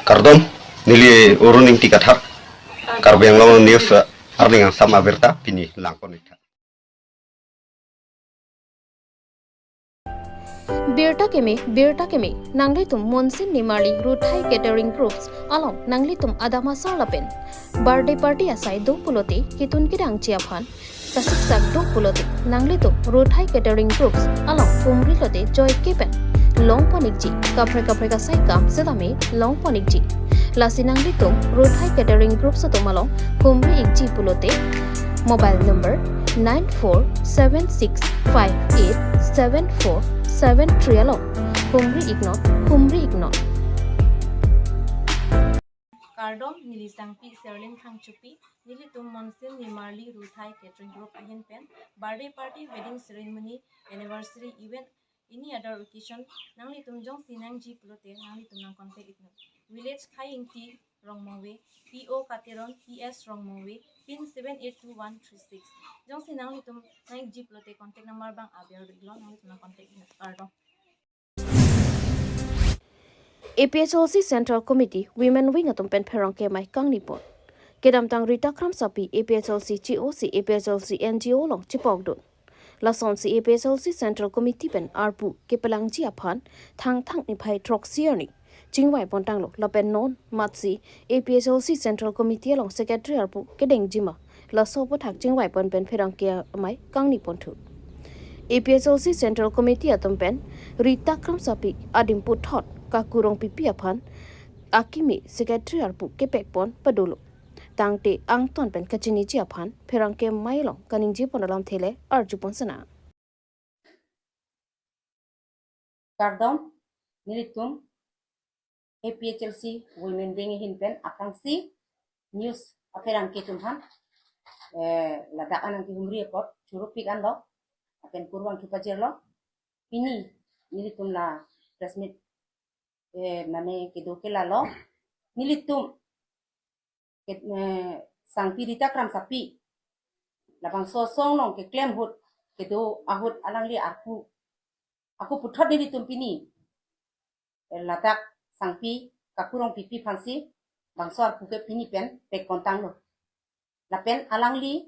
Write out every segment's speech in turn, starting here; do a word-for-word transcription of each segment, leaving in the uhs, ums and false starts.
Kardom, neli Arun Ingti Kathar, Karbi Anglong News, eh, arni angsam abirta pini langpon-iktha. Birta keme, birta keme, nanglitum Monsin Nimarli Ruthai Catering Groups along nanglitum adam asar lapen birthday party asai do pulote ketun kedangji aphan kasiksak do pulote nanglitum Ruthai Catering Groups along humri lote joike pen longpon-ikji, kaprek kaprek asai kam setame longpon-ikji. Lasi nanglitum Ruthai Catering Groups atum along humri-ikji pulote mobile number nine four seven six five eight seven four seven three along humri-iknon, humri-iknon. Kardom, neli Sangpi Serlin Phangchopi, nelitum Monsin Nimarli Ruthai Catering Group ahin pen birthday party, wedding ceremony, anniversary event, any other occasion, nanglitum jongsi nangji pulote nanglitum nang contact-iknon. Village Khai Ingti, Rongmongve, P O Kateron, P S Rongmongve, pin seven eight two one three six. Jongsi nanglitum nang-ikji pulote contact number abang aber-iklo, nanglitum nang contact-iknon. Kardom. A P H L C Central Committee Women Wing atum pen pherangke amei kangnipon. Kedamtang Rita Kramsapi, A P H L C C O C, A P H L C N G O along chepokdun. Lasonsi A P H L C Central Committee pen arpu kepalangji aphan Thangthang niphai throksi arni chingvaipontanglo, lapen non matsi A P H L C Central Committee along Secretary arpu kedengji ma, laso aputhak chingvaipon pen pherangke amei kangniponthu. A P H L C Central Committee atum pen Rita Kramsapi adim puthot kakurong pipi aphan akimi Secretary arpu kepekpon padolo. Tangte angton pen kachiniji aphan pherangke amei along kaningjepon alamthe le arjupon sana. Kardom, nelitum A P H L C Women Wing ahin pen aphrangsi news apherangke atum aphan, eh, ladak anang kehumri apot churupik anlo, lapen kurvangthu pajirlo. Pini nelitum la press meet, eh, mane kedo ke lalo, nelitum ke, eh, Sangpi Rita Kramsapi labangso asong along keklem ahut, kedo ahut alangli arpu, ako puthot nelitum pini, eh, ladak Sangpi kakurong pipi aphansi bangso arpu ke pini pen pekpontanglo. Lapen alangli,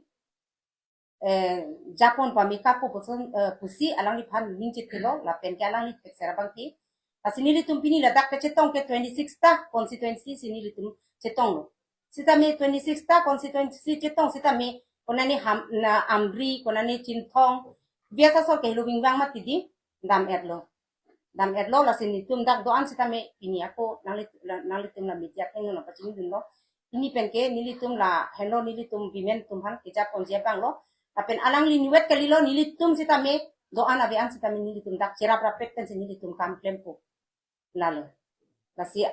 eh, japon pameka pu puson, eh, pusi alangliphan ning chethelo, lapen ke alangli pekser abang ke. Lasi nelitum pini ladak kechetong ke twenty-six ta constituency si nelitum chetonglo. Sitame twenty-six ta constituency chetong sitame konane Ham, na Amri, konane Chinthong, biasa so ke Luwingbang mati di dam-etlo. Dam-etlo, lasi nelitum dak do-an sitame pini ako nangli, nanglitum la media athengno pachingdunlo. Pini pen ke nelitum lahenlo, nelitum women atum aphan kejaponji abanglo. Lapen alangli niwet kalilo, nelitum sitame do-an ave-an sitame nelitum dak cheraprapet pensi nelitum kam klempo. Lalo. Lasi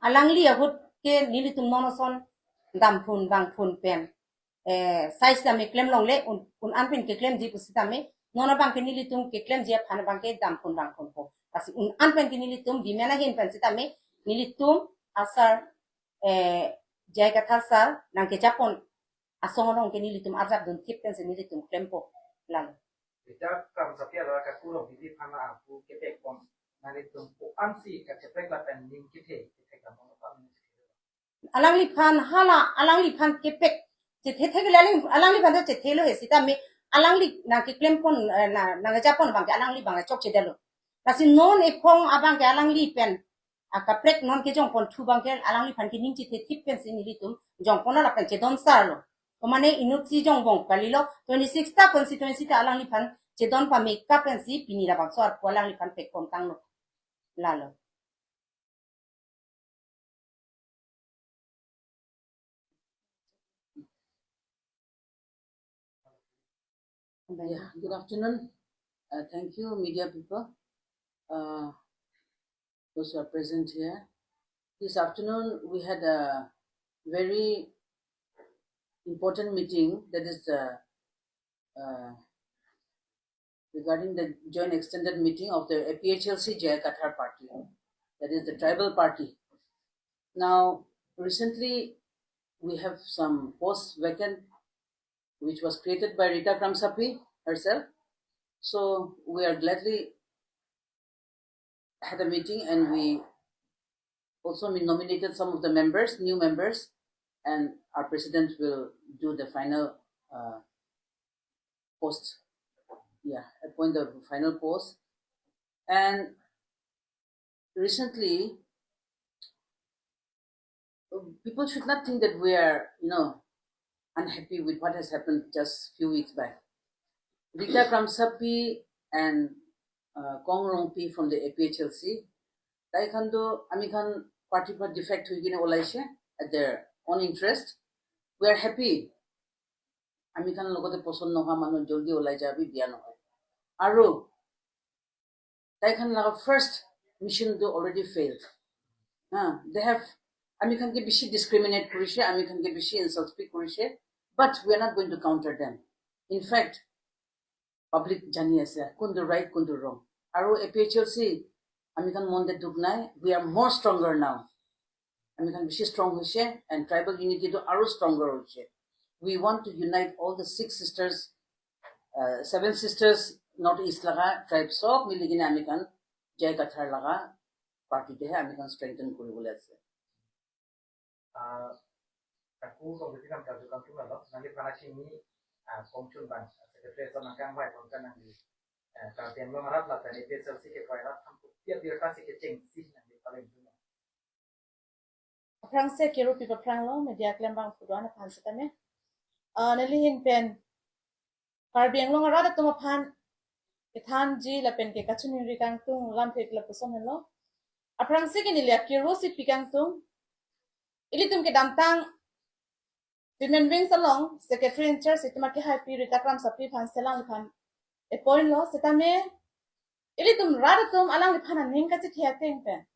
alangli ahut ke nelitum non ason damphun bangphun pen, eh, sai sitame klemlongle, un, un-an pen keklemji pusitame, non abang ke nelitum keklemji aphan abang ke damphun bangphunpo. Lasi un-an pen ke nelitum women ahin pen sitame, nelitum asar, eh, J I Kathar sar nangkejapon asong along ke nelitum arjapdun thip pensi nelitum klempo. Lalo. Rita Kramsapi along kakurong pipi aphan arpu kepekpon, nanglitum ko-ansi kacheprek lapen ning kethe kethek dampo, no kami. Alangliphan hala, alangliphan kepek chethe thek le alang, alangliphan to chethelo he sitame alangli nangkeklempon, eh, na, nangjapon abang ke alangli abang chokchedetlo. Lasi non ephong abang ke alangli pen akaprek non kejongponthu abang ke alangliphan ke ning chethe thip pensi nelitum jongponlo lapen chedon sarlo. Komane inutsi jongbom kalilo, twenty-six ta constituency ta alangliphan chedon pameka pensi pini labangso arpu alangliphan pekpontanglo. Lalo. Yeah, good afternoon. Uh, thank you, media people, uh, those who are present here. This afternoon, we had a very important meeting, that is the, uh, regarding the joint extended meeting of the A P H L C J I Kathar party, that is the tribal party. Now, recently, we have some posts vacant, which was created by Rita Kramsapi herself. So we are gladly had a meeting and we also we nominated some of the members, new members, and our president will do the final uh, post, yeah, appoint the final post. And recently, people should not think that we are, you know, unhappy with what has happened just few weeks back. Rita Kramsapi and uh, Kong Rongpi from the A P H L C, tai khan do ami khan party pra defect hui kene olaise at their own interest. We are happy. Ami khan logote poson noha manu joldi olai ja bi biya nohoi. Aru tai khan laga first mission do already failed. Uh, they have, ami khan ke bishi discriminate korise, ami khan ke bishi insult speak korise, but we are not going to counter them. In fact, public jani ase kun do right, kun do wrong. Aru A P H L C, ami khan mon de dukh nai, we are more stronger now. Ami khan bishi strong hoise and tribal unity do aru stronger hoise. We want to unite all the six sisters, uh, seven sisters, North East laga tribe sob mili kene ami khan J I Kathar laga party te he ami khan strengthen kori bole ase. Ah, aku kong bikin am kaju kang tu malo, nanti panas ini, ah, Kongchunbang, secretary so nangkang bai kong kan nanti, eh, Karbi Anglong arat lapen A P H L C ke koi arat ham pia pia kasi kechengsi nanti paling tu. Aphrangsi kiru pi aphrang lo media klembang phu do-an aphan setame. Ah, neli ahin pen Karbi Anglong arat atum aphan kethanji lapen ke kachiningri kangtung lamthe ke lapuson helo. Aphrangsi ke neli akiru si pi kangtung. Ilitum kedamtang Women Wings along secretary in charge itum akehaipi Rita Kramsapi aphan si alangliphan appoint lo setame ilitum rat atum alangliphan aning kachethe ateng pen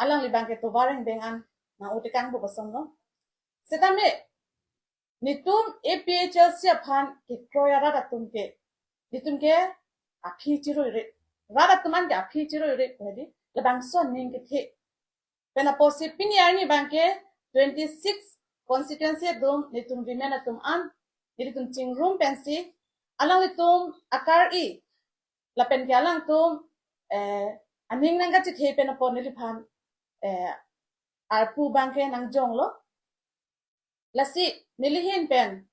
alangli abang ke tovar engdeng an nang-o tekang bo kosonlo. Setame netum A P H L C aphan kekroi arat atum ke, netum ke aphi chiroi re, rat atum an ke aphi chiroi re, hedi labangso aning kethe. Pen apotsi pini arni abang ke twenty-six constituency atum, netum women atum an, netum chingrum pensi alanglitum akar-i lapen ke alangtum, eh, aning nang kachethe pen apot neliphan, eh, arpu abang ke nangjonglo. Lasi neli ahin pen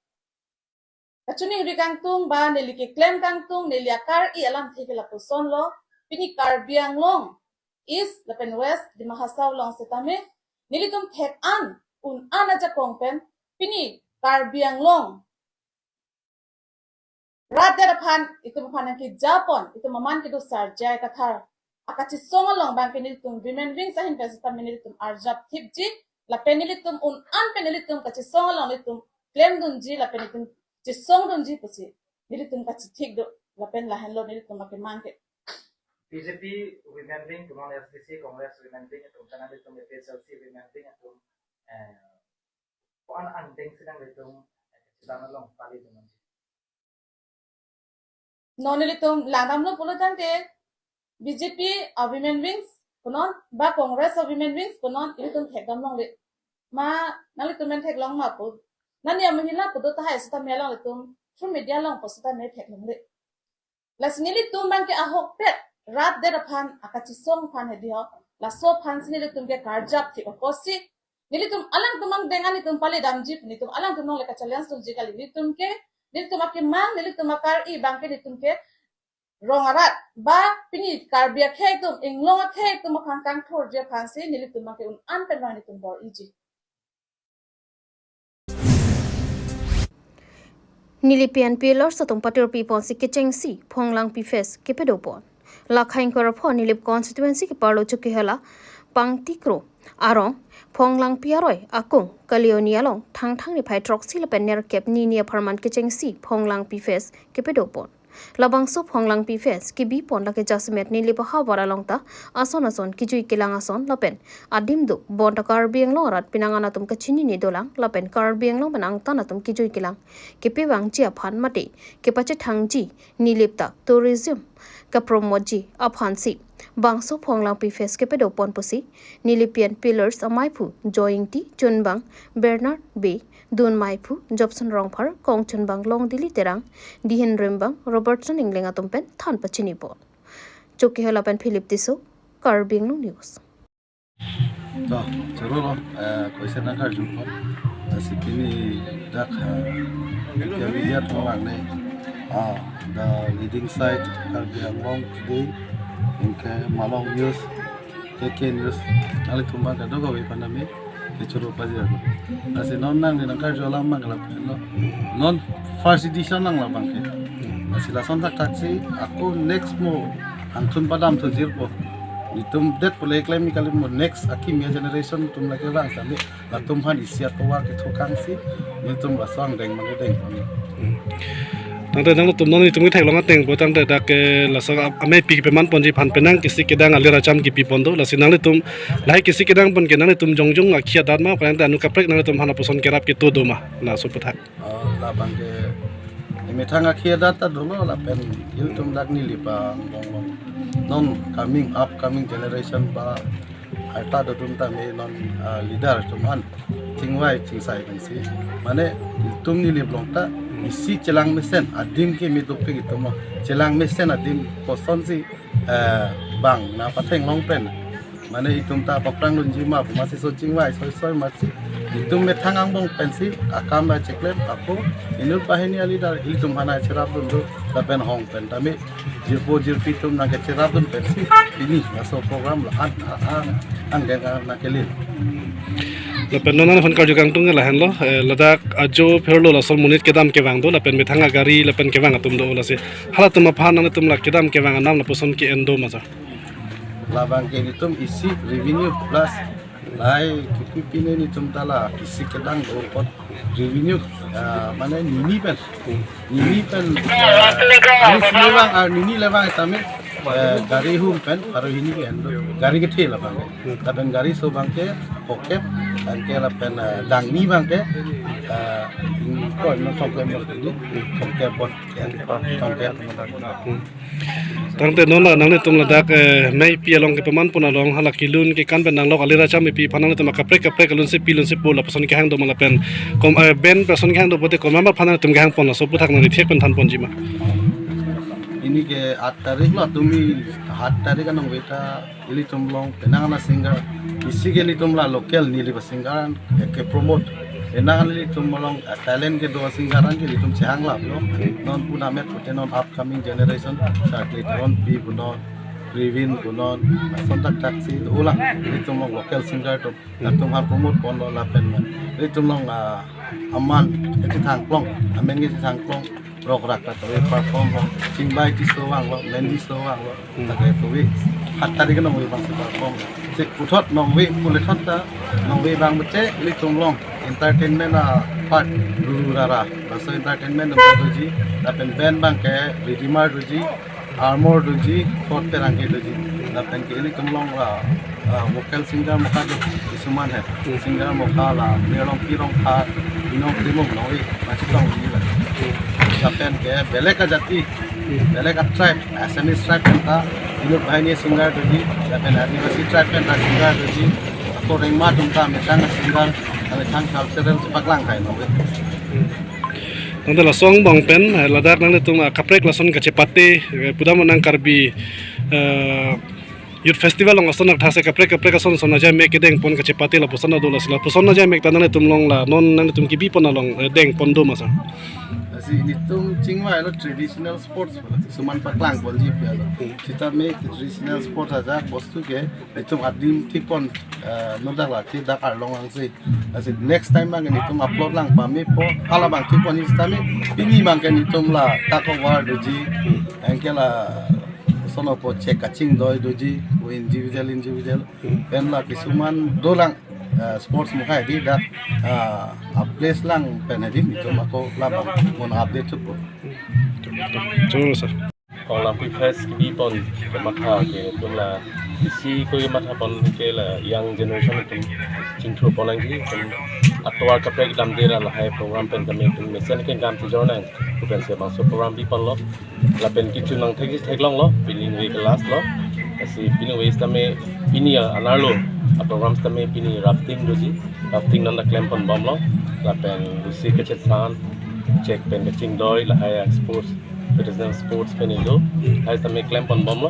kachiningri kangtung ba neli keklem kangtung, neli akar-i alamthe ke lapuson lo. Pini Karbi Anglong East lapen West Dima Hasao along setame nelitum thek an un an ajakong pen pini Karbi Anglong rat det aphan itum aphan nangkejapon itum aman kedo sar J I Kathar akachisong along abang ke nelitum Women Wings ahin pen setame nelitum arjap thipji lapen nelitum un an pen nelitum kachisong along nelitum klemdunji lapen nelitum chisongdunji pusi nelitum kachithik do lapen lahenlo nelitum akemang ke. B J P Women Wing, punon S D C, Congress Women Wing atum, kana nelitum A P H L C Women Wing atum, eh, ko-an angdeng si nanglitum, eh, kachelangdun along pali dunji. Non nelitum langdamlo pulo tangte B J P a Women Wings punon ba Congress a Women Wings punon ilitum thekdam longle. Ma nanglitum men theklong ma pu. Nani amahila pu do tahai setame alanglitum through media along pu setame theklongle. Lasi nelitum abang ke ahokpet rat det aphan akachisong aphan hedi ho. Laso aphan si nelitum ke karjap thip apotsi nelitum alangtum angdeng an nelitum pali damji, nelitum alangtum along le kachallenge dunji kali. Nelitum ke, nelitum akemang, nelitum akar-i abang ke nelitum ke rong arat ba pini Karbi akhei atum, inglong akhei atum aphan kangthurji aphan si nelitum abang ke un an pen abang nelitum bor-iji. Nilip P N P Pillars atum patirpi ponsi kechengsi Phonglangpi Fest kepadopon. Lakhang kor pho Nilip constituency keparlo Chokihola Pangtikro arong Phonglangpi aroi akung Kalioni along Thangthang niphai throksi lapen nerkep hini apharman kechengsi Phonglangpi Fest kepadopon. Labangso Phonglangpi Fest kebipon lake jasemet Nilip ahavar along ta ason ason kejui kelang ason lapen adim do bonta Karbi Anglong arat penang an atum kachinine dolang lapen Karbi Anglong pen angtan atum kejui kelang kepevangji aphan mate kepachethangji Nilip ta tourism kapromoteji aphansi bangso Phonglangpi Fest kepadopon pusi Nilip P N P Pillars amaiphu Joy Ingti, chunbang Bernard Bey, dun maiphu Jobson Rongphar, kongchunbang Longdili Terang, dihin rimbang Robertson Engleng atum pen than pachinipon. Chokihola pen Philip Tisso, Karbi Anglong News. To, choro lo, eh, koise nangkarju pon. Lasi pini dak, eh, media, media atum abang ne, ah, the leading site Karbi Anglong Today, anke Malong News, K K News, nanglitum abang kadokave aphan tame kechoro pajir. Lasi non nangli nangkarju alam abang lapen lo. Non first edition nang labang ke. Lasi lason thakthak si ako next mo angthun padam thujirpo. Itum det pule klem ni kali mo next akimi a-generation atum lake vang sami. Latum aphan isi atovar kethukang si itum laso angdeng mangdeng pon. Tangte nangtum non itum ketheklong ateng po tangte dak ke laso a-, amei pi kepeman ponji aphan penang kisi kedang alir acham kipi pon do. Lasi nanglitum lahai kisi kedang pon ke nanglitum jongjong akhei adat ma, tangte anu kaprek nanglitum aphan lapuson kerap ketu do ma, laso aputhak. Oh, labang ke emethang akhei adat ta dolo lapen ilitum dak neli pa angbong long. Non coming, upcoming generation ba arta dodun tame non, ah, leader atum aphan chingvai chingsai pensi. Mane itum neli along ta isi chelang mesen adim ke me dopik itum lo. Chelang mesen adim kosonsi, eh, bang nangpatheklong pen. Mane itum ta paprang dunji ma, masi so chingvai soi soi masi. Itum methang angbong pensi akam ba cheklem ako inut banghini a-leader ilitum aphan cherap dun do lapen hong pen tame jirpo jirpi atum nangkecherap dun pensi pini laso program la an, an, an, angdeng nangkele. Lapen non aphan karju kangtung ke lahenlo, eh, ladak ajo phirlo lason monit kedam kevang do, lapen methang agari lapen kevang atum do lasi. Halatum aphan nangtum la kedam kevang anam lapuson ke-en do ma sir? Labang ke itum isi revenue plus lahai kipi pine itum ta la isi kedang do apot revenue, ah, mane nini pen, nini pen, ah, nini si lebang, ah, nini lebang tame, eh, gari hum pen, aro hini ke endo, gari kethe labang ke. Lapen gari so abang ke, phokep, anke lapen, eh, dangni abang ke, eh, ingkoi non thomkep non tadi, thomkep bon, ya, thomkep. Tangte non la nanglitum ladak, eh, mei pi along kepeman pon along hala kelun kekan pen nanglok alir acham epi aphan nanglitum akaprek kaprek alun si pi lun si po lapuson kehang do ma lapen kom, eh, band person kehang do pote komat aphan nanglitum kehang pon laso aputhak nangli thek pen than ponji ma? Pini ke aat tarik lo, tumi aat tarik anong veta ilitum along penang ana singer, isi ke ilitum la local neli ba singer an ke promote. Penang ana ilitum along, ah, talent kedo singer an ke ilitum chehang lap lo. Non puna met pute non upcoming generation, Sakli Teronpi punon, Previn punon, ason thakthak si dolang ilitum along local singer atum, latum aphan promote ponlo lapen ilitum along, ah, aman kachethangklong, amen kachethangklong, rok rak ta tove perform lo, chingbai tiso vanglo, mendi so vanglo, hmm, ta ke tove, aat tarik anong ve abang si perform. Si puthot nong ve, pule thot ta nong ve abang mete, ilitum along entertainment apart, ruru rara, laso entertainment atum doji, lapen band abang ke Redeemer doji, Armor doji, Fort Perangke doji, lapen ke ilitum along la, ah, vocal singer mokha do, kisuman he. Hmm. Singer mokha la, Mirong Kirong Kha, Binong Primum nong ve, machitong ji la. Hmm. Lapen ke belek ajati, hmm, belek a-tribe, Assamese tribe pen ta, inut banghini singer doji, lapen Adivasi tribe pen ta singer doji, ako rengma atum ta methang singer, methang cultural chepaklang kai nong ve. Hmm. Tangte laso angbong pen, eh, ladak nanglitum akaprek lason kachepate, eh, pudam nang Karbi, eh, Youth Festival along ason thakthak si kaprek kaprek ason ason ajai mek kedeng pon kachepate lapuson do lasi lapuson ajai mek ta nanglitum along la non nanglitum kebi pon along, eh, deng pon do ma sir? Lasi ilitum chingvai lo traditional sports, suman paklang ponji pi lo. Hmm. Sitame traditional sports aja bostu ke itum adim thik pon, eh, nodak la thik dak arlong angse. Lasi next time abang ke itum upload lang pame po, hala abang thik pon sitame, pini abang ke itum la tug of war doji, anke lason apo chek kachingdoi doji, ko individual individual, pen la kisuman dolang, eh, sports mokha di dak, ah, a-place lang pen di itum ako labang mon update thupo. Choro sir. Kong Langpi Fest kebi pon kematha ke itum la isi ko kematha pon ke la young generation atum chingthur pon nangji, itum atovar kaprek damde ra lahai program pen kami itum mesen ke gam tijor nang, ko pensi bangso program bi ponlo. Lapen kichu nang thek theklong lo, pini ve ke last lo. Lasi pini ve sitame pini a-, anerlo a-program sitame pini rafting doji, rafting non ta klem pon bomlo. Lapen lusi kachethan, chek pen kachingdoi, lahai sports, traditional sports pen indo, lahai sitame klem pon bomlo.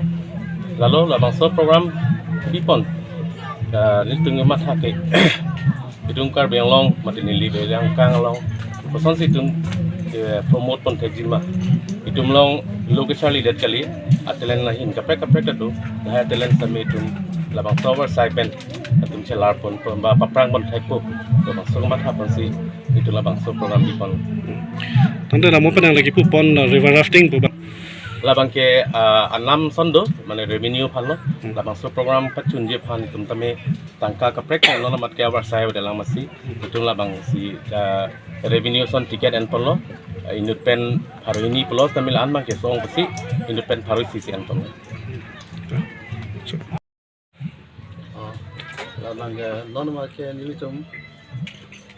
Lalo labangso program bi pon Ah, nelitum kematha ke itum Karbi Anglong mate neli Bejang kang along kosonsi itum, eh, promote pon thekji ma. Itum along lo kecharlidet kali, a talent lahin kaprek kaprek ta do. Lahai talent sitame itum labangso avarsai pen itum chelar pon pon ba paprang pon thekpo. Labangso kematha ponsi itum labangso program bipon. Tangte la mo pen nanglake pupon, uh, river rafting pu ba. Labang ke, ah, anam son do, mane revenue aphan lo. Hmm. Labangso program pachunji aphan itum tame tangka kaprek kan lo, amat ke avarsai avelang masi. Itum labangsi, ah, revenue son ticket en ponlo. Ah, inut pen pharo hini pulo, sitame la-an abang ke song pusi inut pen pharo isi si en ponlo. Oh, labang ke non abang ke nelitum,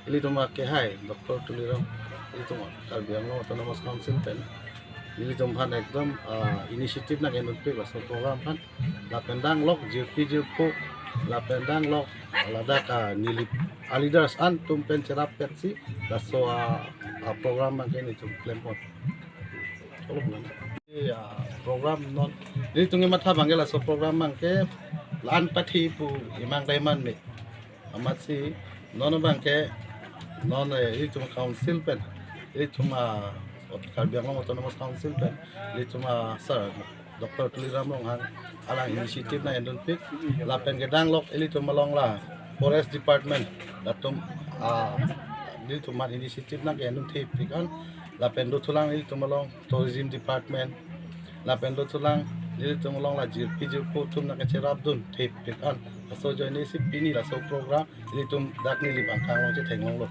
nelitum abang ke hai Doctor Tuliram, nelitum Karbi Anglong Autonomous Council pen nelitum aphan ekdom, ah, initiative nangdunpik laso program aphan. Lapen danglok jirpi jirpo, lapen danglok ladak, ah, neli a leaders an atum pen cherap petsi laso, ah, ah, program abang ke nelitum klem pon. Kalau bulan. Ya, program non. Nelitum kematha abang ke laso program abang ke la-an pathi pu imang daiman me. Amatsi non abang ke non, eh, nelitum council pen, nelitum, ah, Karbi Anglong Autonomous Council pen, nelitum, ah, sir Doctor Tuliram Ronghang alang initiative nangdunpik. Lapen ke danglok nelitum along la Forest Department latum, ah, nelitum aphan initiative nangdun thepik an. Lapen dothulang nelitum along Tourism Department. Lapen dothulang nelitum along la jirpi jirpo atum nangkacherapdun thepik an. Laso ajoinesi pini laso program nelitum dak neli bang kang along chetheng longlo.